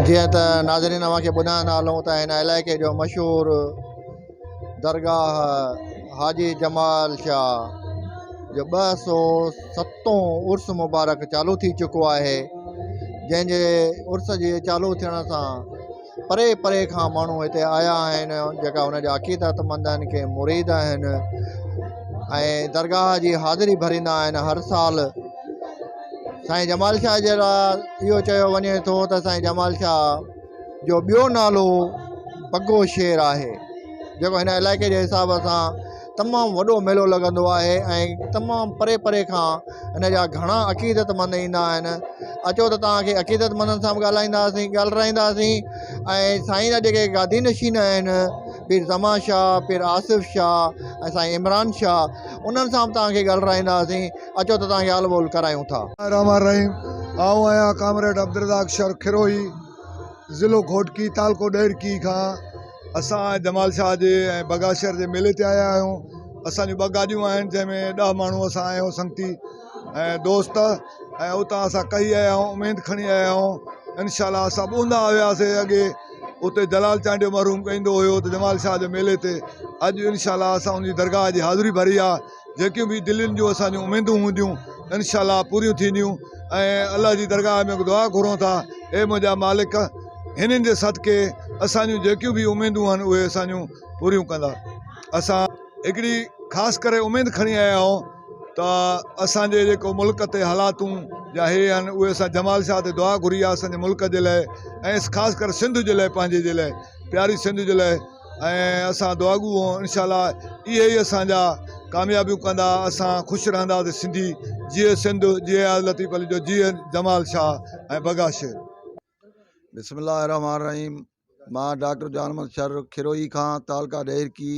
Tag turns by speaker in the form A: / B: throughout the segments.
A: جيئن ته ناظرين اوهان کي ٻڌائيندا هلون ته هن علائقي جو مشهور درگاهه حاجي جمال شاهه جو 207 عرس مبارڪ چالو ٿي چڪو آهي، جنهن جي عرس جي چالو ٿيڻ سان پري پري کان ماڻهو هتي آيا آهن، جيڪا ان جا عقيدتمند آهن، ڪي مريد آهن ۽ درگاهه جي حاضري ڀريندا آهن هر سال. سائين جمال شاهه جي لاء اهو چيو وڃي ٿو ته سائين جمال شاهه جو ٻيو نالو بگو شير آهي، جيڪو هن علائقي جي حساب سان تمام وڏو ميلو لڳندو آهي ۽ تمام پري پري کان هن جا گهڻا عقيدتمند ايندا آهن. اچو ته توهان کي عقيدتمندن سان به ڳالهائينداسين ڳالهرائينداسين ۽ سائين جا جيڪي گادي نشين آهن پير زمان شاهه، پير آصف شاهه ۽ سائين عمران شاهه، انهن سان به توهان کي ڳالهرائينداسين. اچو ته توهان کي ڳالهه ٻولهه ڪرايون ٿا.
B: الرحمٰن الرحيم آئون آهيان ڪامريڊ عبدالرزاق شر کروهي ضلعو گهوٽڪي تعلقو ڏهرڪي کان اسان جمال شاهه جي ۽ بگا شهر جي ميلي تي آيا آهيون اسان جون ٻه گاڏيون آهن جنهن ۾ ڏهه ماڻهو اسان آهيون سنگتي ۽ دوست ۽ اتان اسان ڪهي آيا آهيون اميد کڻي آيا آهيون انشاء الله اسان ٻوندا هياسي اڳي اتي جلال چانڊيو مرحوم ڳائيندو هيو ته جمال شاهه جي ميلي تي اڄ انشاء الله اسان ان جي درگاهه جي حاضري ڀري آهي جيڪيون به دلين جون اسان جون اميدون هونديون انشاء الله پوريون ٿينديون ۽ الله جي درگاهه ۾ دعا گهرون ٿا اي منهنجا مالڪ هنن جي صدقي اسان جون جيڪيون به اميدون آهن اهي اسان جون پوريون ڪندا. اسان هڪڙي خاص ڪري اميد کڻي آيا آهيون ته اسان جي جيڪو ملڪ تي حالاتون يا هي آهن اهي اسان جمال شاهه تي دعا گهري آهي اسان جي ملڪ جي لاء ۽ خاص ڪري سنڌ جي لاء پنهنجي جي لاء پياري سنڌ جي لاء ۽ اسان دعاگو آهيون انشاء الله اهي ئي اسان جا ڪاميابيون ڪندا اسان خوش رهنداسين سنڌي جيئي سنڌ جيئي اياز لطيف پليجو جيئي جمال شاهه ۽ بگا شير.
C: بسم الله الرحمٰن الرحيم مان ڊاڪٽر جان محمد شر کروهي کان تعلقه ڏهرڪي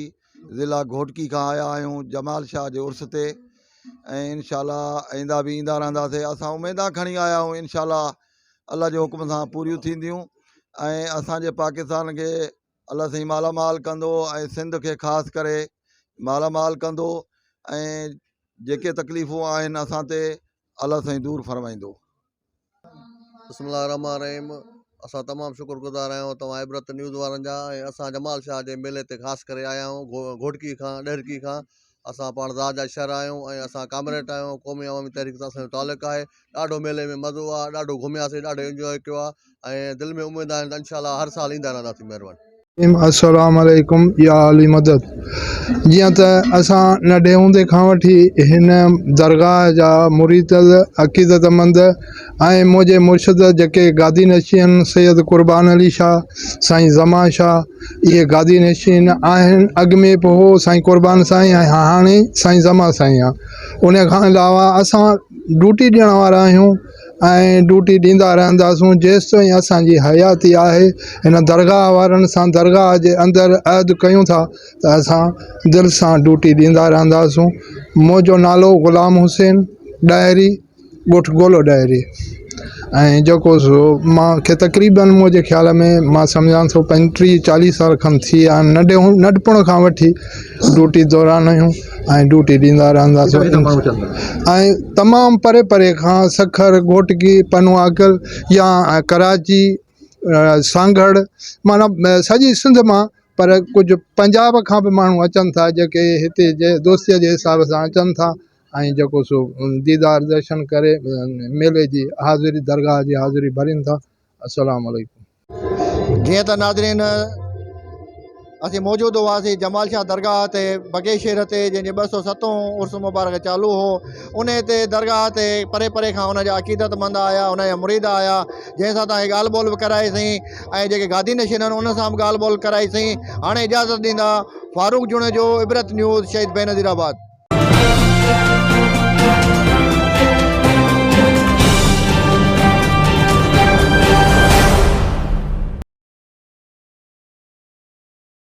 C: ضلع گهوٽڪي کان آيا آهيون جمال شاهه جي عرس تي ۽ انشاء الله آئنده به ايندا رهنداسين اسان اميدان کڻي آيا آهيون انشاء الله الله جي حڪم سان پوريون ٿينديون ۽ اسانجي پاڪستان کي الله سائين مالا مال ڪندو ۽ سنڌ کي خاص ڪري مالا مال ڪندو ۽ جيڪي تڪليفون آهن اسان تي الله سائين دور فرمائيندو.
D: بسم الله الرحمٰن الرحيم اسان تمام شڪر گذار آهيون توهان عبرت نيوز وارن جا ۽ اسان جمال شاهه جي ميلي تي خاص ڪري آيا آهيون گهوٽڪي کان ڏهرڪي کان اسان پاڻ ذات جا شھر آهيون ۽ اسان ڪامريٽ آهيون قومي عوامي تحريڪ سان اسان جو تعلق آهي ڏاڍو ميلي ۾ مزو آ ڏاڍو گهمياسين ڏاڍو انجواء ڪيو آ ۽ دل ۾ اميد آهن ته انشاء الله هر سال ايندا رهنداسين مهرباني.
E: السلام عليڪم يا علي مدد جيئن ته اسان ننڍي هوندي کان وٺي هن درگاهه جا مريد عقيدتمند ۽ منهنجي مرشد جيڪي گادي نشين سيد قربان علي شاهه سائين زمان شاهه اهي گادي نشين آهن اڳ ۾ به هو سائين قربان سائين ۽ هاڻي سائين زمان سائين آهي ان کان علاوه اسان ڊيوٽي ڏيڻ وارا آهيون ۽ ڊيوٽي ڏيندا رهنداسون جيستائين اسان جي حياتي آهي هن درگاهه وارن سان درگاهه جي اندر عهد ڪيون ٿا ته اسان دل سان ڊيوٽي ڏيندا رهنداسون منهنجو نالو غلام حسين ڏاهري ڳوٺ گولو ڏاهري ۽ جيڪو سو مانکي تقريبن منهنجي خيال ۾ مان سمجهان ٿو پنٽيهه چاليهه سال کن ٿي ويا آهن ننڍي ننڍپڻ کان وٺي ڊيوٽي دوران آهيون ۽ ڊيوٽي ڏيندا رهنداسون ۽ تمام پري پري کان سکر گهوٽڪي پنوعاقل يا ڪراچي سانگهڙ معنيٰ سڄي سنڌ مان پر ڪجهه پنجاب کان به ماڻهو اچن ٿا جيڪي هتي جي دوستيء جي حساب سان اچن ٿا ۽ جيڪو سو ديدار درشن ڪري ميلي جي حاضري درگاهه جي حاضري ڀرين ٿا السلام عليڪم.
A: جيئن ته ناظرين اسين موجود هئاسين جمال شاهه درگاهه تي بگي شهر تي جنهن جي ٻه سو ستون عرس مبارڪ چالو هو ان تي درگاهه تي پري پري کان ان جا عقيدت مند آيا ان جا مريد آيا جنهن سان توهان کي ڳالهه ٻولهه به ڪرائي سين ۽ جيڪي گادي نشين آهن ان سان به ڳالهه ٻولهه ڪرائي سين هاڻي اجازت ڏيندا فاروق جوڻيجو عبرت نيوز شهيد بينظير آباد.